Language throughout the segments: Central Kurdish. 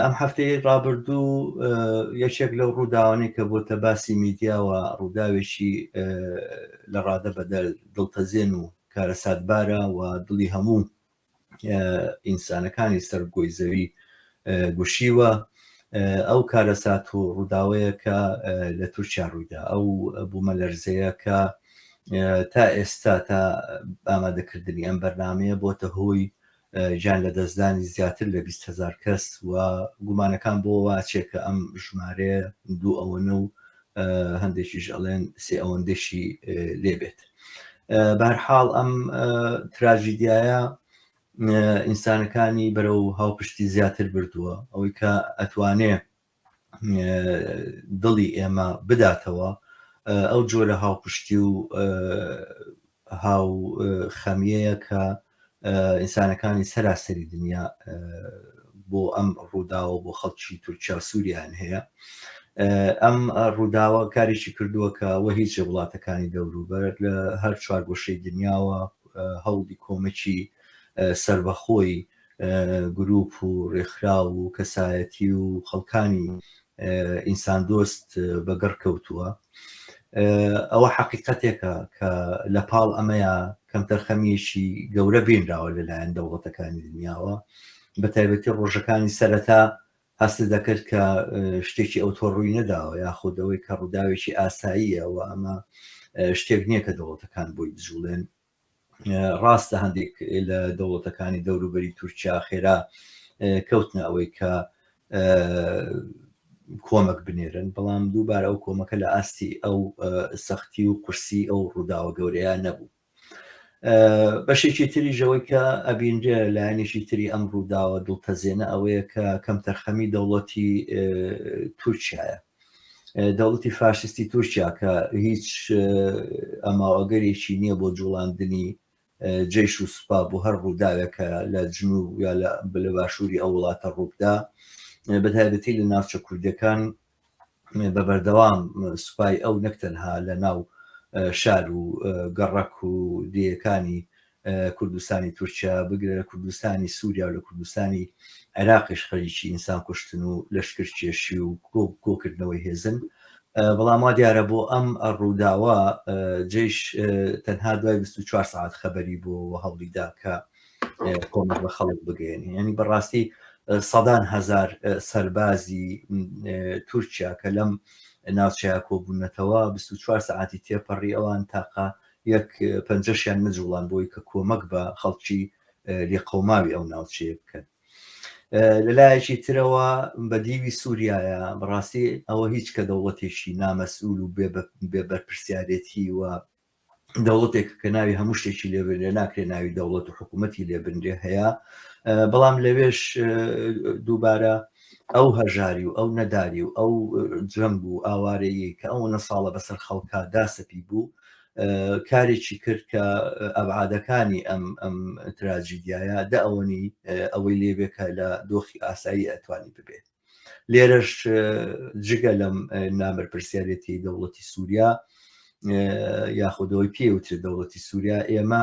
ئەم هەفتەی ڕابردوو یەکێک لەو ڕووداوانەی کە بۆتە باسی میدیاوە ڕووداوێکی لە ڕادە بەدەر دڵتەزێن و کارەساتبارە و دڵی هەموو ئینسانەکانی سەر گۆی زەوی گوشیوە ئەو کارەسات و ڕووداوەیە کە لە تورکیا ڕوویدا ئەو بوومەلەرزەیە کە تا ئێستا تا ئامادەکردنی ئەم بەرنمەیە بۆتە هۆی گیان لەدەستدانی زیاتر لە 20 هزار کەس و گومانەکان بۆ واچێ کە ئەم ژمارەیە دوو ئەوەنە و هەندێکیش ئەڵێن سێ ئەوەندەشی لێبێت بەهەرحاڵ ئەم تراژیدیایە ئینسانەکانی بەرەو هاوپشتی زیاتر بردووە ئەوەی کە ئەتوانێ دڵی ئێمە بداتەوە ئەو جۆرە هاوپشتی و هاو خەمیەیە کە ئینسانەکانی سەراسەری دنیا بۆ ئەم ڕووداوە بۆ خەڵکی تورکیا و سووریان هەیە ئەم ڕووداوە کارێکی کردووە کە وە هیچ وڵاتەکانی دەوروبەر لە هەر چوار گۆشەی دنیاوە هەوڵی کۆمەکی سربەخۆی گروپ و ڕێکخراو و کەسایەتی و خەڵکانی ئینساندۆست بەگەڕ کەوتووە. ئەوە حەقیقەتێکە کە لە پاڵ ئەمەیا کەمتەرخەمییەکی گەورە بینراوە لەلایەن دەوڵەتەکانی دنیاوە، بە تایبەتی ڕۆژەکانی سەرەتا هەستت دەکرد کە شتێکی ئەوتۆ ڕووی نەداوە یاخود ئەوەی کە ڕووداوێکی ئاساییە و ئەمە شتێک نییە کە دەوڵەتەکان بۆی بجوڵێن. ڕاستە هەندێک لە دەوڵەتەکانی دەوروبەری تورکیا خێرا کەوتنە ئەوەی کە کۆمەک بنێرن بەڵام دووبارە ئەو کۆمەکە لە ئاستی ئەو سەختی و قورسی ئەو ڕووداوە گەورەیە نەبوو بەشێکی تری ژەوەی کە ئەبینرێ لایەنێکی تری ئەم ڕووداوە دڵتەزێنە ئەوەیە کە کەمتەرخەمی دەوڵەتی تورکیایە دەوڵەتی فاشیستی تورکیا کە هیچ ئەماوەگەرێکی نییە بۆ جوڵاندنی جەیش و سوپا بۆ هەر ڕووداوێک کە لە جنوب یا لە باشووری ئەو وڵاتە ڕووبدا بە تایبەتی لە ناوچە کوردەکان بە بەردەوام سوپای ئەو نەک تەنها لە ناو شار و گەڕەک و دێیەکانی کوردستانی تورکیا بگرە لە کوردستانی سووریا و لە کوردستانی عێراقیش خەریکی ئینسان کوشتن و لەشکرکێشی و کۆکردنەوەی هێزن بەڵام وا دیارە بۆ ئەم ڕووداوە جەیش تەنها دوای 24 ساعت خەبەری بۆ هەوڵیدا کە کۆمەک بە خەڵک بگەێنی ینی بەڕاستی سەدان هزار سەربازی تورکیا کە لەم ناوچەیە کۆبوونەتەوە 24 ساعتی تێپەڕی ئەوان تاقە یەک پەنجەشیان نەجوڵان بۆی کە کۆمەک بە خەڵکی لێقەوماوی ئەو ناوچەیە بکەن. لەلایەکی ترەوە بە دیوی سووریایە بەڕاستی ئەوە هیچ کە دەوڵەتێکی نامەسئول و بێ بەرپرسیارێتی و دەوڵەتێک کە ناوی هەموو شتێکی لێ بنرێ ناکرێ ناوی دەوڵەت و حکوومەتی لێ بنرێ هەیە بەڵام لەوێش دووبارە ئەو هەژاری و ئەو نەداری و ئەو جەنگ و ئاوارەیی کە ئەو نە ساڵە بەسەر خەڵکا داسەپی بوو کارێکی کرد کە ئەبعادەکانی ئەم ئەم تراجیدیایە دە ئەوەنی ئەوەی لێبێ کە لە دۆخی ئاسایی ئەتوانی ببێت لێرەش جگە لەم نابەرپرسیارەتی دەوڵەتی سووریا یاخودەوەی پێوترێت دەوڵەتی سووریا ئێمە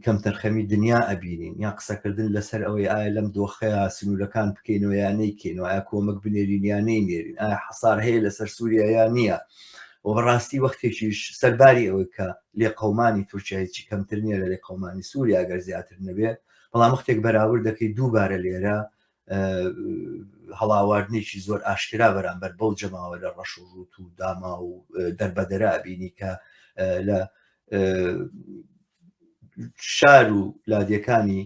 کەمتەرخەمی دنیا ئەبینین یان قسەکردن لەسەر ئەوەی ئایا لەم دۆخەیە سنوورەکان بکەینەوە یا نەیکەینەوە ئایا کۆمەک بنێرین یا نەینێرین ئایا حەسار هەیە لەسەر سووریا یا نییە و بەڕاستی وەختێکیش سەرباری ئەوەی کە لێقەومانی تورکیا هیچی کەمتر نییە لە لێقەومانی سووریا گەر زیاتر نەبێت بەڵام وەختێک بەراورد دەکەی دووبارە لێرە هەڵاواردنێکی زۆر ئاشکرا بەرامبەر بەو جەماوەرە ڕەش و ڕووت و داما و دەربەدەرە ئەبینی کە لە شار و لادیەکانی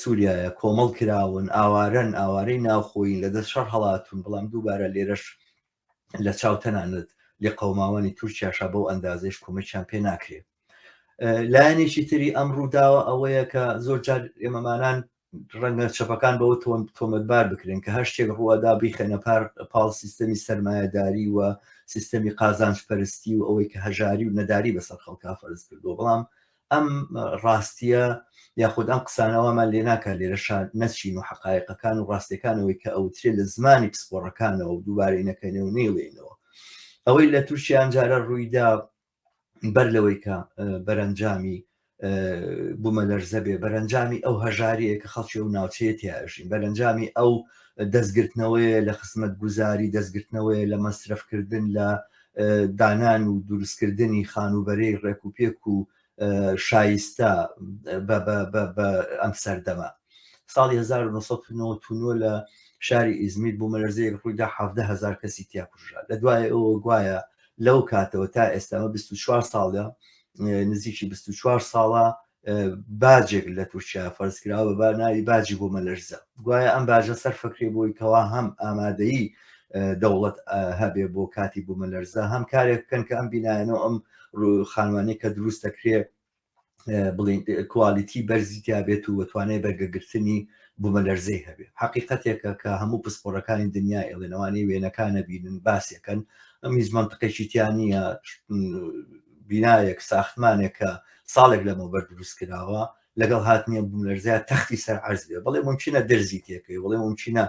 سووریایە کۆمەڵ کراون ئاوارەن ئاوارەی ناوخۆین لە دەست شەڕ هەڵاتون بەڵام دووبارە لێرەش لە چاو تەنانەت لێقەوماوانی تورکیاشا بەو ئەندازەیش کۆمەکیان پێ ناکرێ. لایەنێکی تری ئەم ڕووداوە ئەوەیە کە زۆر جار ئێمەمانان ڕەنگە چەپەکان بەوە تۆمەتبار بکرێن کە هەر شتێک ڕووەدا بیخەنە پاڵ سیستەمی سەرمایەداری و سیستەمی قازانج پەرستی و ئەوەی کە هەژاری و نەداری بەسەر خەڵکا فەرز کردووە بەڵام ئەم ڕاستیە یاخود ئەم قسانە وامان لێ ناکات لێرەشا نەچین و حەقایقەکان و ڕاستیەکان ئەوەی کە ئەوترێ لە زمانی پسپۆڕەکانەوە و دووبارەی نەکەینەوە و نەیڵێینەوە ئەوەی لە تورکیا ئەمجارە ڕوویدا بەر لەوەی کە بەرەنجامی. بوومەلەرزە بێ، بەرەنجامی ئەو هەژاریە کە خەڵکی ئەو ناوچەیە تیا ئەژین، بەرەنجامی ئەو دەستگرتنەوەیە لە خزمەتگوزاری، دەستگرتنەوەیە لە مەسرەفکردن، لە دانان و دروستکردنی خانووبەرەی ڕێکوپێک و شایستە بە ئەم سەردەمە. ساڵی 1999 لە شاری ئیزمیر بوومەلەرزەیەک ڕوویدا 17 هەزار کەسی تیا کوژرا. لە دوای ئەوە گوایە لەو کاتەوە تا ئێستا ئەمە 24 ساڵە، نزیکی 24 ساڵە باجێک لە تورکیا فەرز کراوە بە ناوی باجی بوومەلەرزە. گوایە ئەم باجە سەرفەکرێ بۆی کەوا هەم ئامادەیی دەوڵەت هەبێ بۆ کاتی بوومەلەرزە، هەم کارێک بکەن کە ئەم بینایانە و ئەم خانوانەی کە دروست دەکرێ بڵین quality بەرزی تیا بێت و توانای بەرگەگرتنی بوومەلەرزەی هەبێ. حەقیقەتێکە کە هەموو پسپۆڕەکانی دنیا ئێڵێن، ئەوانەی وێنەکانە بینن باسێکەن، ئەم هیچ مەنتقێکی تیا نییە. بینایەک، ساختمانێک کە ساڵێک لەمەوبەر دروست کراوە، لەگەڵ هاتنی بوومەلەرزەیە تەختی سەر عەرز بێ، بەڵێ ممکنە درزی تێکەوێ، بەڵێ ممکنە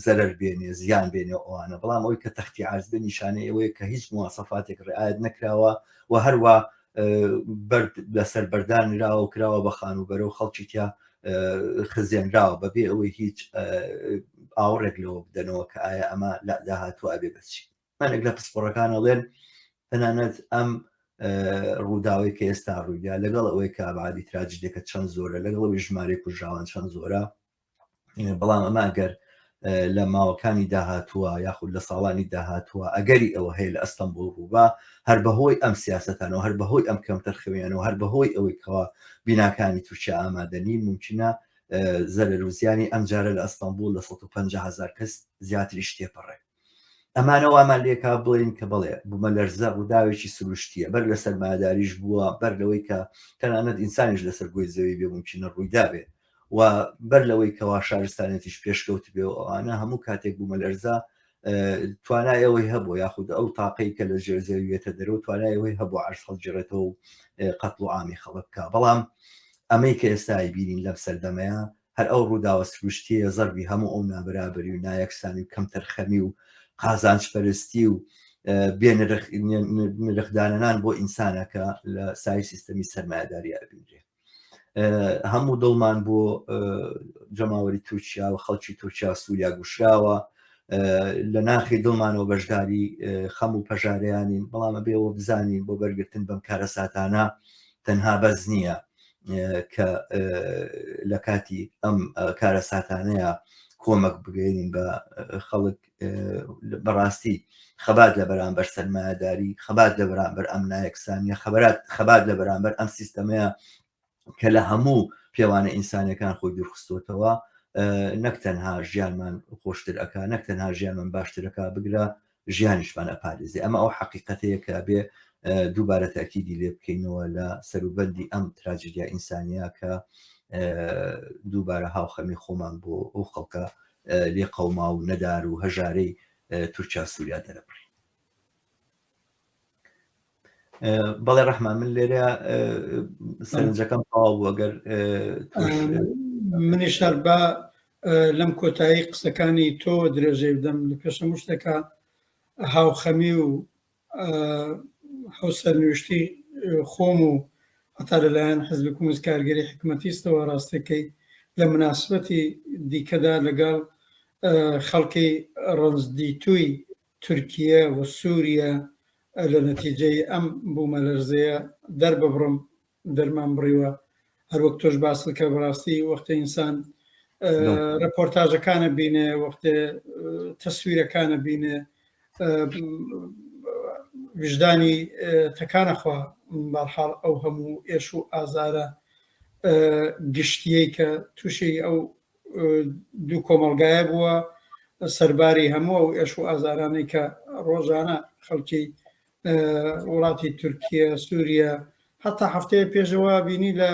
زەرەر بێنێ، زیان بێنێ ئەوانە، بەڵام ئەوەی کە تەختی عەرز بێ نیشانەی ئەوەیە کە هیچ مواسەفاتێک ڕعایەت نەکراوە و هەروە بەرد لەسەر بەردان نراوە و کراوە بە خانووبەرە و خەڵکی تیا خزێنراوە بەبێ ئەوەی هیچ ئاوڕێک لەوە بدەنەوە کە ئایا ئەمە لە داهاتوو ئەبێ بەچی. هەندێک لە پسپۆڕەکان ئەڵێن تەنانەت ئەم ڕووداوەی کە ئێستا ڕوویدا، لەگەڵ ئەوەی کە ئابعادی تراجیدیەکە چەند زۆرە، لەگەڵ ئەوەی ژمارەی کوژراوان چەند زۆرە، بەڵام ئەمە ئەگەر لە ماوەکانی داهاتووە یاخود لە ساڵانی داهاتووە ئەگەری ئەوە هەیە لە ئەستەمبول ڕووبا، هەر بەهۆی ئەم سیاسەتانەوە، هەر بەهۆی ئەم کەمتەرخەمیانەوە، هەر بەهۆی ئەوەی کەوا بیناکانی تورکیا ئامادە نین، ممکنە زەرەر و زیانی ئەم جارە لە ئەستەمبول لە 150 هەزار کەس زیاتریش تێپەڕێ. ئەمانە وامان لێکا بڵێین کە بەڵێ بوومەلەرزە ڕووداوێکی سروشتییە، بەر لە سەرمایەداریش بووە، بەر لەوەی کە تەنانەت ئینسانیش لەسەر گۆی زەوی بێ مومکینە ڕوویدابێ و بەر لەوەی کەوا شارستانێتیش پێشکەوتبێ و ئەوانە، هەموو کاتێک بوومەلەرزە توانای ئەوەی هەبوو، یاخود ئەو تاقەی کە لە ژێر زەوی وێتە دەرەوە توانای ئەوەی هەبوو عەرز هەڵگێڕێتەوە و قەتڵ و عامی خەڵک بکا. بەڵام ئەمەی کە ئێستا ئەیبینین لەم سەردەمەیە هەر ئەو ڕووداوە سروشتییەیە زەربی هەموو ئەو نابەرابەری و نایەکسانی و کەمتەرخەمی و قازانجپەرستی و بێ نرخدانەنان بۆ ئینسانە کە لە سای سیستەمی سەرمایەداری ئەبینرێ. هەموو دڵمان بۆ جەماوەری تورکیا و خەڵکی تورکیا و سووریا گوشراوە، لە ناخی دڵمانەوە بەشداری خەم و پەژارەیانین، بەڵام ئەبێەوە بزانین بۆ بەرگرتن بەم کارەساتانە تەنها بەس نییە کە لە کاتی ئەم کارەساتانەیە کۆمەک بگەێنین بە خەڵک. بەڕاستی خەبات لە بەرامبەر سەرمایەداری، خەبات لە بەرامبەر ئەم نایەکسانیە، خەبەرات خەبات لە بەرامبەر ئەم سیستەمەیە کە لە هەموو پێوانە ئینسانەکان خۆی دوورخستۆتەوە، نەک تەنها ژیانمان خۆشتر ئەک، نەک تەنها ژیانمان باشترەکە، بگرە ژیانیشمان ئەپارێزێ. ئەمە ئەو حەقیقەتەیە کە بێ دووبارە تاکیدی لێ بکەینەوە لە سەروبەندی ئەم تراجیدیا ئینسانیە کە دووبارە هاوخەمی خۆمان بۆ ئەو خەڵکە لێ قەوما و نەدار و هەژارەی تورکیا سووریا دەرەبڕین. بەڵێ ڕەحمان، من لێرە سەرنجەکەم تەواو بوو، ئەگەر منیش هەر بە لەم کۆتایی قسەکانی تۆ درێژەی بدەم. لە پێش هەموو شتێکا هاوخەمی و هاوسەرنوێشتی خۆم و هەتا لەلایەن حزبی کۆمۆنیست کارگەری حکومەتیستەوە ڕاستەکەی لە مناسبەتی دیکەدا لەگەڵ خەڵکی ڕەنجدیتووی تورکیە و سوریە لە نەتیجەی ئەم بوومەلەرزەیە دەرببڕم، دەرمان بڕیوە. هەروەک تۆش باست کرد، بەڕاستی وەختێ ئینسان ڕێپۆرتاژەکانە بینێ، وەختێ تەسویرەکانە بینێ، ویژدانی تەکانە خوا. بەرحاڵ ئەو هەموو ئێش و ئازارە گشتیەی کە تووشی ئەو دوو کۆمەڵگایە بووە، سەرباری هەموو ئەو ئێش و ئازارانەی کە ڕۆژانە خەڵکی وڵاتی تورکیە، سووریا، هەتا هەفتەیە پێشەوە بینی لە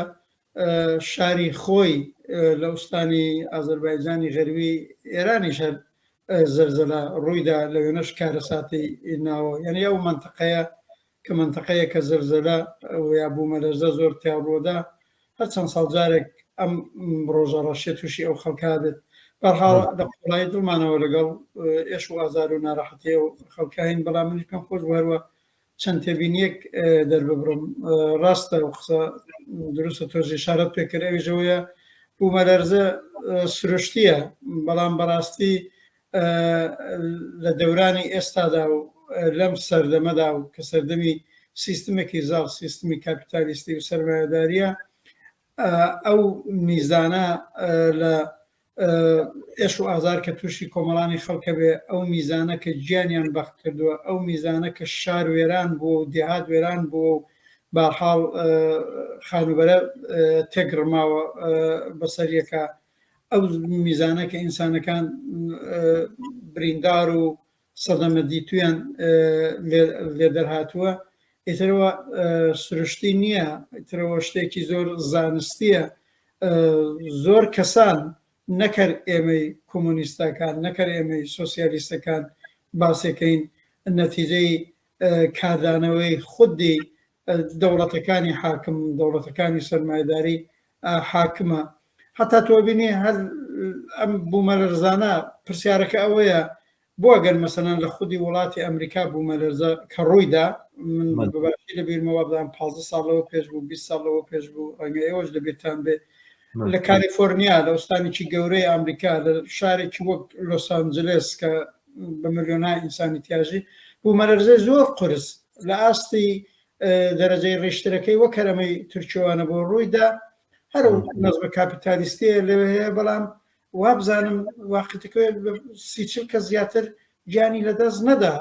شاری خۆی لە ئوستانی ئازەربایجانی غەربی ئێرانیش هەر زەرزەلە ڕوویدا، لە وێنەش کارەساتی ناوە. یعنی ئەو مەنتەقەیە کە مەنتەقەیەکە زەلزەلە و یا بوومەلەرزە زۆر تیا ڕووەدا، هەر چەند ساڵ جارێک ئەم ڕۆژە ڕەشیە تووشی ئەو خەڵکە بێت. بەرحاڵ لە قوڵایی دڵمانەوە لەگەڵ ئێش و ئازار و ناڕەحەتی ئەو خەڵکەین، بەڵام منیش پێم خۆش بوو هەروە چەند تێبینیەک دەرببڕم ڕاستە و قسە دروستە تۆزی شارەت پێکرد ئەویشەوەیە بوومەلەرزە سروشتیە بەڵام بەڕاستی لە دەورانی ئێستادا و لەم سەردەمەدا و کە سەردەمی سیستمێکی زاڵ سیستمی کاپیتالیستی و سەرمایەداریە ئەو میزانە لە ئێش و ئازار کە تووشی کۆمەڵانی خەڵکە بێ ئەو میزانە کە گیانیان بەخت کردووە ئەو میزانە کە شار وێران بووە و دێهات وێران بووە و بارحاڵ خانووبەرە تێکڕماوە بەسەریەکە ئەو میزانە کە ئینسانەکان بریندار و سەدەمە دیتویان لێ دەرهاتووە ئیترەوە سروشتی نییە ئیترەوە شتێکی زۆر زانستیە زۆر کەسان نەکەر ئێمەی کۆمۆنیستەکان نەکەر ئێمەی سۆسیالیستەکان باسێکەین نەتیجەی کاردانەوەی خودی دەوڵەتەکانی حاکم دەوڵەتەکانی سەرمایەداری حاکمە هەتا تۆ بینی هەر ئەم بوومەلەرزانە پرسیارەکە ئەوەیە بۆ گەر مەسەلەن لە خودی وڵاتی ئەمریکا بوومەلەرزە کە ڕوویدا من بەباشی لە بیرمەوە بدام 15 ساڵ لەوە پێش بوو 20 ساڵ لەوە پێش بوو ڕەنگە ئێوەش لە بیرتان بێ لە کالیفۆرنیا لە ئوستانێکی گەورەی ئەمریکا لە شارێکی وەک لۆس ئانجلێس کە بە ملیۆنها ئینسانی تیاژی بوومەلەرزەی زۆر قورس لە ئاستی دەرەجەی ڕیشترەکەی وەک هەرەمەی تورکیوانە بۆ ڕوویدا هەر نەزمە کاپیتالیستیە لەوێ هەیە بەڵام وابزانم واقعەکە سیچل کە زیاتر گیانی لەدەست نەدا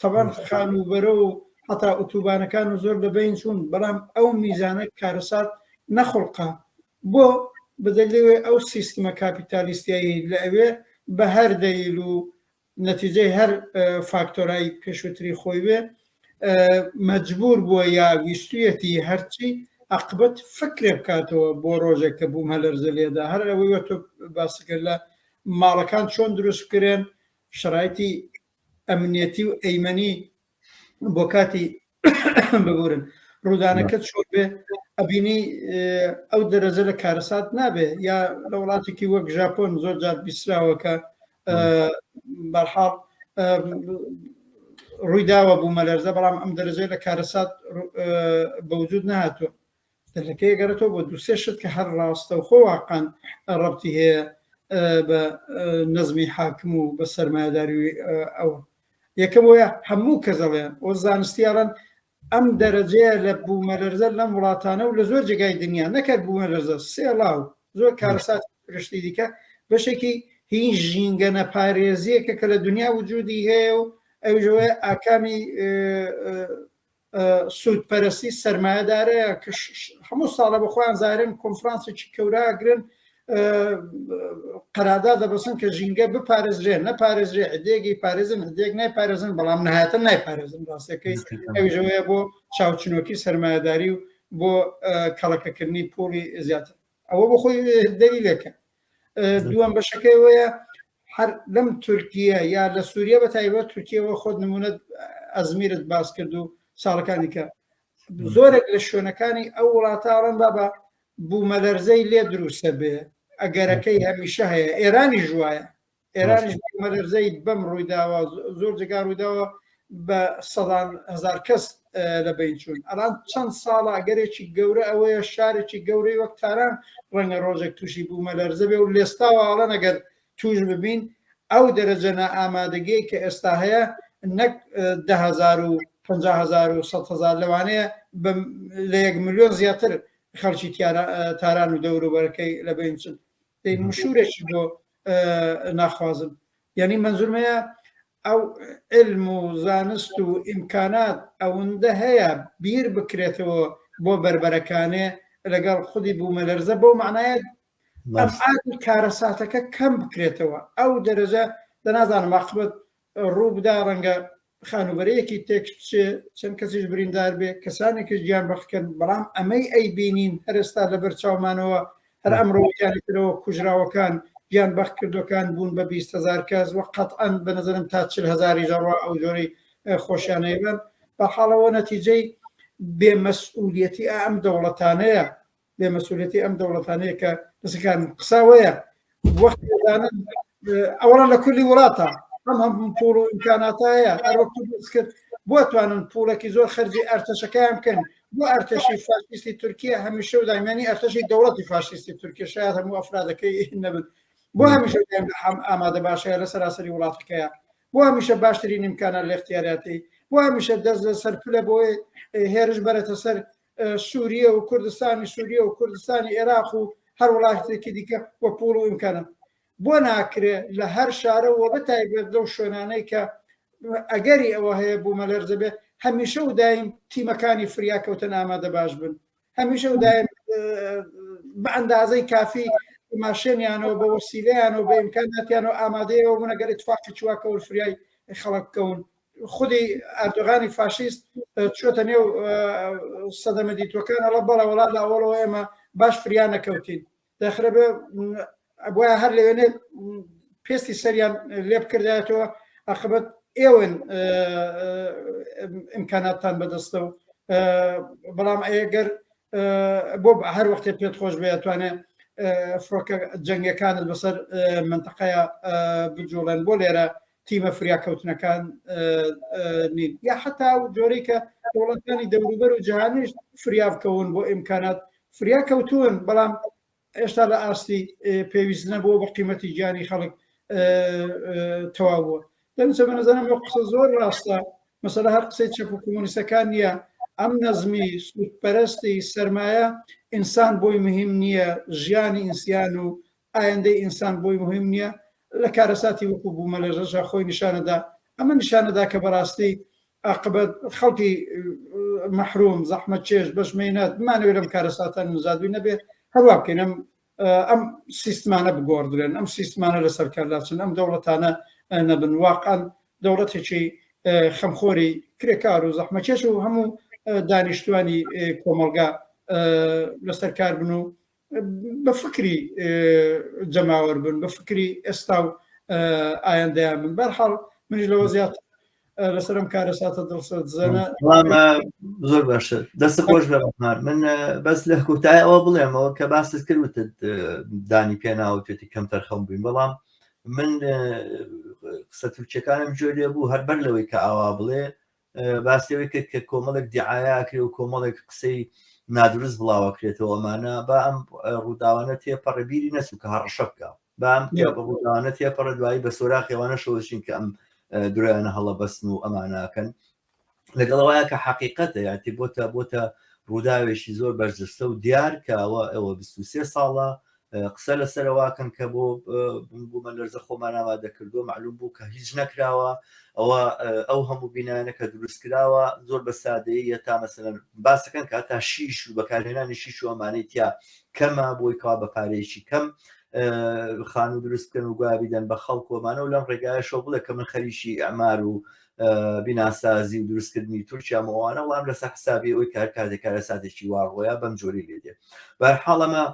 تەبان خانووبەرە و هەتا ئوتوبانەکان و زۆر لەبین چوون بەڵام ئەو میزانە کارەسات نەخڵقا بۆ بەدەلێوێ ئەو سیستمە کاپیتالیستیایی لە ئەوێ بە هەر دەلیل و نەتیجەی هەر فاکتۆرای پێشووتری خۆی بێ مەجبور بووە یا ویستویەتی هەرچی عقبەت فکرێ بکاتەوە بۆ ڕۆژێک کە بووم هەلەرزە لێدا هەر ئەوەی تۆ باسکرد لە ماڵەکان چۆن دروست بکرێن شرایطی ئەمنیەتی و ئەیمەنی بۆ کاتی ببورن ڕوودانەکە چۆن بێ ئەبینی ئەو دەرەجە لە کارەسات نابێ یا لە وڵاتێکی وەک ژاپۆن زۆر جار بیسراوە کە بەرحاڵ ڕووی داوە بوومەلەرزە بەڵام ئەم دەرەجەی لە کارەسات بەوجود نهاتوە دەلەکەی گەڕێتەوە بۆ دوسێ شت کە هەر ڕاستەوخۆ واقعا ڕەبتی هەیە بە نەزمی حاکم و بە سەرمایەداری ئەوە یەکەم وەیە هەموو کەس ئەڵێن و زانستی ئەڵێن ئەم دەرەجەیە لە بوومەلەرزە لەم وڵاتانە و لە زۆر جێگای دنیا نەکەر بوومەلەرزە سێڵاو زۆر کارەسات سروشتی دیکە بەشێکی هی ژینگە نەپارێزیەکە کە لە دنیا وجودی هەیە و ئەویش ئەوەیە ئاکامی سوودپەرستی سەرمایەدارەیە کە هەموو ساڵە بە خۆیان زارن کۆنفرانسێکی کەوراگرن قەرادا دەبەسن کە ژینگە بپارێزرێن نەپارێزرێ عدێکی پارێزن عدێک نایپارێزن بەڵام نهایەتە نایپارێزن ڕاستەکەی ئەویشەوەیە بۆ چاوچنۆکی سەرمایەداری و بۆ کەڵەکەکردنی پوڵی زیاتر ئەوە بۆ خۆی دەلیلێکە دووەم بەشەکەی وەیە هەر لەم تورکیە یا لە سووریە بە تایبەت تورکیەوە خۆت نمونەت ئەزمیرت باس کرد و ساڵەکانی کە زۆرێک لە شوێنەکانی ئەو وڵاتە ئەڵێن بابا بوومەلەرزەی لێ دروستە بێ ئەگەرەکەی هەمیشە هەیە ئێرانی ژوایە ئێرانیش بوومەلەرزەی بەم ڕوویداوە زۆر جێگا ڕوویداوە بە سەدان هزار کەس لە بین چوون ئەلان چەند ساڵە ئەگەرێکی گەورە ئەوەیە شارێکی گەورەی وەک تاران ڕەنگە ڕۆژێک تووشی بوومەلەرزە بێ و لێستاوە ئاڵەن ئەگەر توش ببین ئەو دەرەجە نائامادەگیەی کە ئێستا هەیە نەک دههزار و 50هزار و 100هزار لەوانەیە لە یەک ملیۆن زیاتر خەڵکی تاران و دەوروبەرەکەی لە بین چن مشورێکی بۆ ناخوازن یعنی منزورمەیە ئەو علم و زانست و ئیمکانات ئەوەندە هەیە بیر بکرێتەوە بۆ بەربەرەکانێ لەگەڵ خودی بوومەلەرزە بەو معنایە ئەبعادی کارەساتەکە کەم بکرێتەوە ئەو دەرەجە دەنازانم عاقبەت ڕوو بدا ڕەنگە خانوبەرەیەکی تێک بچێ چەند کەسیش بریندار بێ کەسانێکیش گیان بەختکەن بەڵام ئەمەی ئەی بینین هەرێستا لەبەر چاومانەوە هەر ئەمڕۆ وتیانی ترەوە کوژراوەکان گیان بەخت کردوەکان بوون بە 20 هزار کەس وە قەتعەن بە نظرم تا 40 هزاری ژەڕوا ئەو جۆرەی خۆشیانەیە بە حاڵەوە نەتیجەی بێمەسئولیەتی ئەم دەوڵەتانەیە بێ مەسئولیەتی ئەم دەوڵەتانەیە کە دەسەکان قساوەیە وەختی دەزانن ئەوەڵا لە کولی وڵاتە ئەم هەم پوڵ و ئیمکاناتە هەیە هەر وەک کرد. بۆ توانن پوڵێکی زۆر خەرجی ئەرتەشەکەیان بکەن بۆ ئەرتەشی فاشیستی تورکیا هەمیشە و دایمانی ئەرتەشی دەوڵەتی فاشیستی تورکیا شاید هەموو ئەفرادەکەی نەبن بۆ هەمیشە ئامادە باشەیە لە سەراسەری وڵاتەکەیە بۆ هەمیشە باشترین ئیمکانات لە اختیاراتی بۆ هەمیشە دەست لەسەر پلە بۆی هێرش بەرێتە سەر سووریە و کوردستانی سووریە و کوردستانی عێراق و هەر وڵاتێکی دیکە وە پوڵ و ئیمکانە بۆ ناکرێ لە هەر شارە و بە تایبەت لەو شوێنانەی کە ئەگەری ئەوە هەیە بوومەلەرزە بێ هەمیشە و دایم تیمەکانی فریاکەوتن ئامادە باش بن هەمیشە و دایم بە ئەندازەی کافی ماشێنیانەوە بە وەسیلەیانەوە بە ئیمکاناتیانەوە ئامادەیەوە بوون ئەگەر ئیتفاقی چووە فریای خەڵک بکەون خودی ئەردۆغانی فاشیست چۆتە نێو سەدەمە دیتوەکان ئەڵە بەڵێ وڵات لە ئەوڵەوە ئێمە باش فریا نەکەوتین دەخرە بێ بۆیە هەر لەوێنێ پێستی سەریان لێ بکردایەتەوە ئەخبەت ئێوەن ئیمکاناتتان بەدەستە و بەڵام ئەگەر بۆ هەر وەختێ پێت خۆش بێ توانێ فڕۆکە جەنگەکانت بەسەر منتەقەیە بجوڵێن بۆ لێرە تیمە فریاکەوتنەکان نین یا حتا و جۆرەی کە دەوڵەتانی دەوروبەر و جیهانیش فریا بکەون بۆ ئیمکانات فریا کەوتون بەڵام ئێستا لە ئاستی پێویست نەبووە بە قیمەتی گیانی خەڵک تەواو بووە دەنووسە بە نەزانم ئەو قسە زۆر ڕاستە مەسەلە هەر قسەی چەپ و کۆمۆنیستەکان نییە ئەم نەزمی سوودپەرستی سەرمایە ئینسان بۆی مهم نییە ژیانی ئینسیان و ئایندەی ئینسان بۆی مهم نییە لە کارەساتی وەکو بوومەلەرزەشا خۆی نیشانەدا ئەمە نیشانەدا کە بەڕاستی ئاقبەت خەڵکی مەحروم زەحمەتکێش بەشمەینەت بمانەوێت لەم کارەساتە نزاد بین نەبێ هەروا بکەین ئەم ئەم سیستمانە بگۆڕدرێن ئەم سیستمانە لەسەر کار لاچن ئەم دەوڵەتانە نەبن واقعا دەوڵەتێکی خەمخۆری کرێکار و زەحمەکێش و هەموو دانیشتوانی کۆمەڵگا لەسەر کار بن و بە فکری جەماوەر بن بە فکری ئێستا و ئایندەیان بن بەرحاڵ منیش لەوە زیاتر لەسەر ئەم کارەساتە دڵسەرزەنە زۆر باشە دەست خۆش بە من بەس لە کۆتای ئەوە بڵێمەوە کە باست کرد وتت دانی پێناوتێتی کەم تەرخەم بووین بەڵام من قسە تورکیەکانم گوێ لێ بوو هەر بەر لەوەی کە ئاوا بڵێ باسی ئەوەی کرد کە کۆمەڵێک دیعاە ئەکرێ و کۆمەڵێک قسەی نادروست بڵاوەکرێتەوە ئەمانە با ئەم ڕووداوانە تێپەڕێ بیری نەچوو کە هەڕەشە بکە با ئەم ڕووداوانە تێپەڕێ دوایی بە سۆراخی ئەوانەشەوە چین کە ئەم درۆیانە هەڵەبەستن و ئەماناکەن لەگەڵەوەیە کە حەقیقەتە یاتی بۆتە بۆتە ڕووداوێکی زۆر بەرجەستە و دیار کە ئەوە ئەوە 23 ساڵە قسە لەسەر ئەوەکەن کە بۆ بوومەلەرزە خۆمان ئامادە کردووە معلوم بوو کە هیچ نەکراوە ئەوە ئەو هەموو بینایانە کە دروست کراوە زۆر بە سادەیە تا مەسەلەن باسەکەن کە تا شیش و بەکارهێنانی شیش و ئەمانەی تیا کەمە بۆی کەوا بە پارەیەکی کەم خانوو دروست بکەن و گویا بیدەن بە خەڵک وەمانە و لەم ڕێگایەشەوە بڵێ کە من خەریکی ئەمار و بیناسازی و دروستکردنی تورکیا ئەوانە وڵام لەسەر حسابی ئەوی کار کاتێک کارەساتێکی وا ڕۆیا بەم جۆری لێ دێ بەرحاڵ ئەمە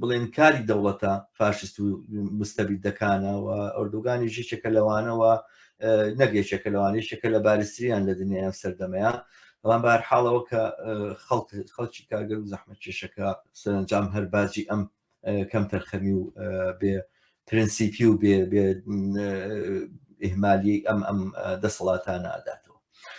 بڵێن کاری دەوڵەتە فاشست و مستەبیدەکانە و ئۆردوگانی یەکێکە لەوانەوە نەک یەکێکە لەوان یەکێکە لە بارستریان لە دنیای ئەم سەردەمەیە بەڵام بار حاڵەوە کە خەڵک خەڵکی کارگەر و زەحمەت کێشەکە سەرەنجام هەر باجی ئەم کەم تەرخەمی و بێ پرنسیپی و بێ ئیهمالی ئەم ئەم دەسەڵاتانە ئەداتەوە.